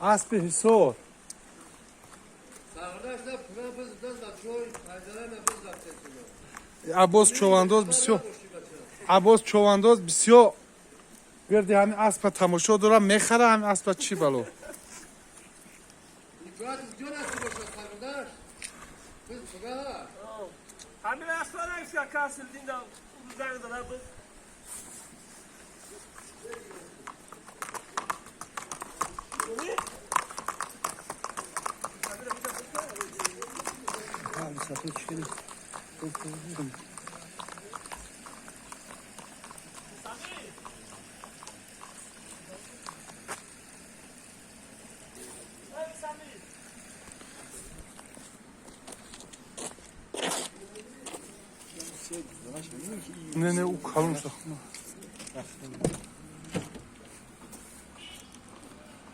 Аспи Ҳисор. Аббос Човандоз бисёр, Аббос Човандоз бисёр гирди ҳамин аспа тамошо дорам, мехара ҳамин аспа, чӣ бало. Ҳамин аспа касл динда занг дора буд. Не, не, ӯ калон.